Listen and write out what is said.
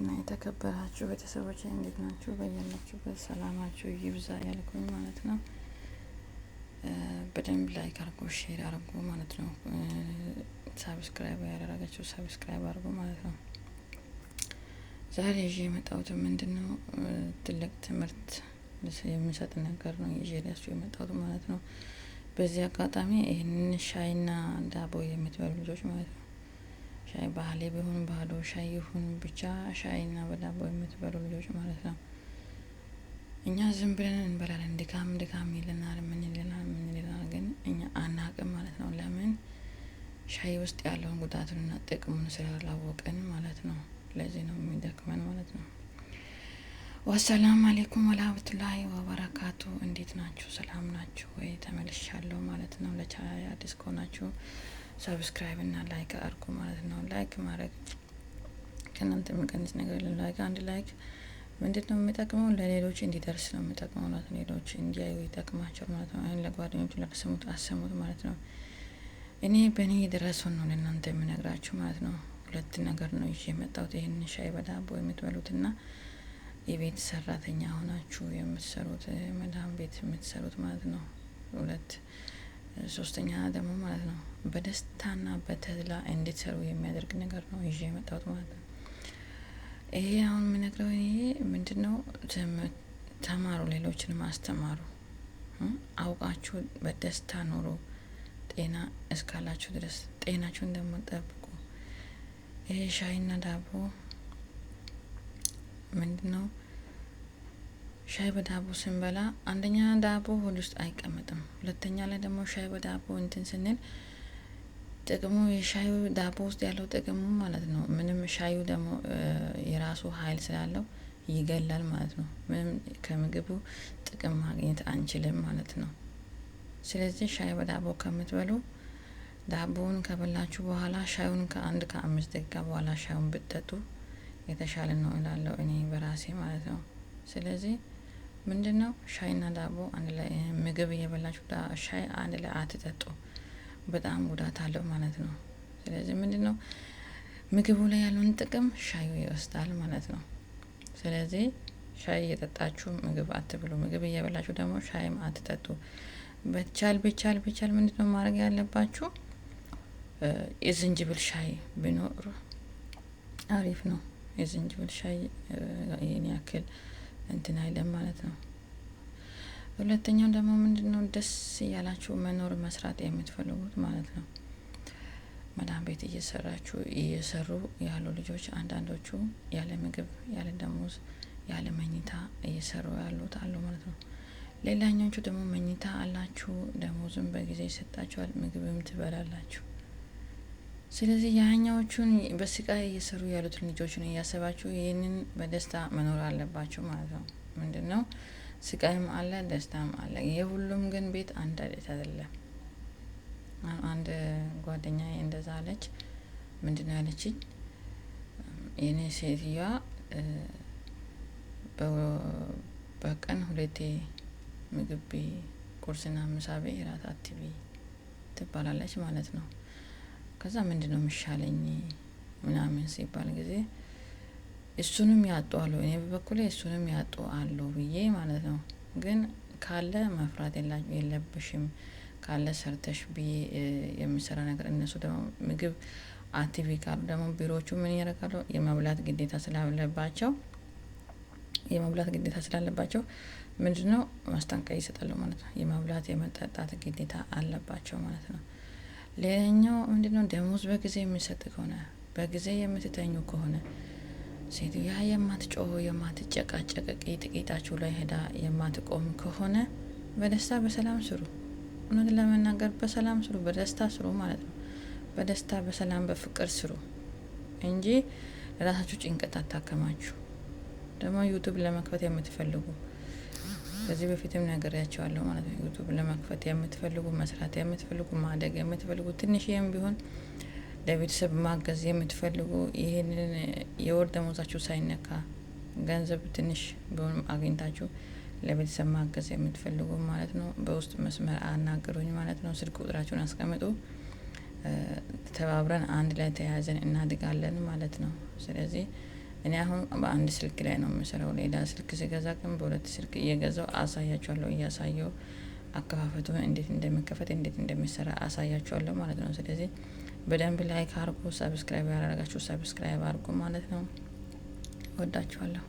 ውድና የተከበራችሁ ቤተሰቦች እንዴት ናችሁ? በያላችሁበት ሰላማችሁ ይብዛ ያልኩኝ ማለት ነው። በደንብ like አድርጎ share አድርጎ ማለት ነው። Subscribe ያላደረጋችሁ subscribe አድርጎ ማለት ነው። ዛሬ ይዤ የመጣሁት ምንድን ነው? ትልቅ ትምህርት የሚሰጥ ነገር ነው ይዤላችሁ የመጣሁት ማለት ነው። በዚህ አጋጣሚ ይህንን ሻይና ዳቦ የምትበሉ ልጆች ማለት ነው፣ ሻይ ባህሌ ቢሆን ባዶ ሻይ ይሁን ብቻ ሻይና በዳቦ የምትበሉ ልጆች ማለት ነው። እኛ ዝም ብለን እንበላለን። ድካም ድካም ይለናል፣ ምን ይለናል፣ ምን ይለናል፣ ግን እኛ አናቅም ማለት ነው። ለምን? ሻይ ውስጥ ያለውን ጉዳቱንና ጥቅሙን ስላላወቅን ማለት ነው። ለዚህ ነው የሚደክመን ማለት ነው። ወሰላም አሌይኩም ወራህመቱላሂ ወበረካቱ። እንዴት ናችሁ? ሰላም ናችሁ ወይ? ተመልሻለሁ ማለት ነው። ለቻናሌ አዲስ ከሆናችሁ subscribe እና like አድርጉ ማለት ነው። Like ማድረግ ከእናንተ የሚቀንስ ነገር የለም። Like አንድ like ምንድን ነው የሚጠቅመው? ለሌሎች እንዲደርስ ነው የሚጠቅመው ማለት ነው። ሌሎች እንዲያዩ ይጠቅማቸው ማለት ነው። አሁን ለጓደኞቹ ለሰሙት አሰሙት ማለት ነው። እኔ በእኔ የደረሰውን ነው ለእናንተ የምነግራችሁ ማለት ነው። ሁለት ነገር ነው ይዤ የመጣሁት። ይህንን ሻይ በዳቦ የምትበሉትና የቤት ሰራተኛ ሆናችሁ የምትሰሩት፣ መዳም ቤት የምትሰሩት ማለት ነው። ሁለት ሶስተኛ ደግሞ ማለት ነው በደስታና በተድላ እንድትሰሩ የሚያደርግ ነገር ነው ይዤ የመጣሁት ማለት ነው። ይሄ አሁን የምነግረው ይሄ ምንድን ነው? ተማሩ፣ ሌሎችንም አስተማሩ። አውቃችሁ በደስታ ኑሩ። ጤና እስካላችሁ ድረስ ጤናችሁን እንደምጠብቁ። ይሄ ሻይና ዳቦ ምንድን ነው? ሻይ በዳቦ ስንበላ አንደኛ ዳቦ ሆድ ውስጥ አይቀመጥም። ሁለተኛ ላይ ደግሞ ሻይ በዳቦ እንትን ስንል ጥቅሙ የሻዩ ዳቦ ውስጥ ያለው ጥቅሙ ማለት ነው። ምንም ሻዩ ደግሞ የራሱ ኃይል ስላለው ይገላል ማለት ነው። ምንም ከምግቡ ጥቅም ማግኘት አንችልም ማለት ነው። ስለዚህ ሻይ በዳቦ ከምትበሉ ዳቦውን ከበላችሁ በኋላ ሻዩን ከአንድ ከ5 ደቂቃ በኋላ ሻዩን ብትጠጡ የተሻለ ነው እላለሁ እኔ በራሴ ማለት ነው። ስለዚህ ምንድን ነው ሻይና ዳቦ አንድ ላይ ምግብ እየበላችሁ ሻይ አንድ ላይ አትጠጡ። በጣም ጉዳት አለው ማለት ነው። ስለዚህ ምንድን ነው ምግቡ ላይ ያለውን ጥቅም ሻዩ ይወስዳል ማለት ነው። ስለዚህ ሻይ እየጠጣችሁ ምግብ አትብሉ። ምግብ እየበላችሁ ደግሞ ሻይም አትጠጡ። ቢቻል ቢቻል ቢቻል ምንድን ነው ማድረግ ያለባችሁ? የዝንጅብል ሻይ ቢኖር አሪፍ ነው። የዝንጅብል ሻይ ይህን ያክል እንትን አይልም ማለት ነው። ሁለተኛው ደግሞ ምንድን ነው ደስ እያላችሁ መኖር መስራት የምትፈልጉት ማለት ነው። መዳም ቤት እየሰራችሁ እየሰሩ ያሉ ልጆች አንዳንዶቹ ያለ ምግብ፣ ያለ ደሞዝ፣ ያለ መኝታ እየሰሩ ያሉት አሉ ማለት ነው። ሌላኞቹ ደግሞ መኝታ አላችሁ፣ ደሞዝም በጊዜ ይሰጣችኋል፣ ምግብም ትበላላችሁ። ስለዚህ ያኛዎቹን በስቃይ እየሰሩ ያሉትን ልጆችን እያሰባችሁ ይህንን በደስታ መኖር አለባችሁ ማለት ነው። ምንድን ነው ስቃይም አለ፣ ደስታም አለ። የሁሉም ግን ቤት አንድ አይነት አይደለም። አንድ ጓደኛ እንደዛ አለች። ምንድን ነው ያለችኝ? የኔ ሴትዮዋ በቀን ሁለቴ ምግብ ብይ፣ ቁርስና ምሳ ብይ፣ እራት አትብይ ትባላለች ማለት ነው። ከዛ ምንድን ነው የሚሻለኝ ምናምን ሲባል ጊዜ እሱንም ያጡ አሉ። እኔ በበኩሌ እሱንም ያጡ አሉ ብዬ ማለት ነው። ግን ካለ መፍራት የለብሽም፣ ካለ ሰርተሽ ብዬ የሚሰራ ነገር። እነሱ ደግሞ ምግብ አትብይ ካሉ ደግሞ ቢሮዎቹ ምን ያደርጋሉ? የመብላት ግዴታ ስላለባቸው ምንድነው ማስጠንቀቂያ ይሰጣሉ ማለት ነው። የመብላት የመጠጣት ግዴታ አለባቸው ማለት ነው። ሌላኛው ምንድነው? ደሞዝ በጊዜ የሚሰጥ ከሆነ፣ በጊዜ የምትተኙ ከሆነ፣ ሴትዮዋ የማትጮህ፣ የማትጨቃጨቅ፣ ቂጥ ቂጣችሁ ላይ ሄዳ የማትቆም ከሆነ በደስታ በሰላም ስሩ። እውነት ለመናገር በሰላም ስሩ፣ በደስታ ስሩ ማለት ነው። በደስታ በሰላም በፍቅር ስሩ እንጂ ለራሳችሁ ጭንቀት አታከማችሁ። ደግሞ YouTube ለመክፈት የምትፈልጉ ከዚህ በፊትም ነግሬያቸዋለሁ ማለት ነው። YouTube ለመክፈት የምትፈልጉ፣ መስራት የምትፈልጉ፣ ማደግ የምትፈልጉ፣ ትንሽዬም ቢሆን ለቤተሰብ ማገዝ የምትፈልጉ፣ ይህንን የወር ደመወዛችሁ ሳይነካ ገንዘብ ትንሽ ቢሆንም አግኝታችሁ ለቤተሰብ ማገዝ የምትፈልጉ ማለት ነው። በውስጥ መስመር አናግሩኝ ማለት ነው። ስልክ ቁጥራችሁን አስቀምጡ። ተባብረን አንድ ላይ ተያይዘን እናድጋለን ማለት ነው። ስለዚህ እኔ አሁን በአንድ ስልክ ላይ ነው የምሰራው። ሌላ ስልክ ስገዛ ግን በሁለት ስልክ እየገዛው አሳያችኋለሁ። እያሳየው አከፋፈቱ እንዴት እንደሚከፈት፣ እንዴት እንደሚሰራ አሳያችኋለሁ ማለት ነው። ስለዚህ በደንብ like አርጉ፣ subscribe ያላደረጋችሁ subscribe አርጉ ማለት ነው። ወዳችኋለሁ።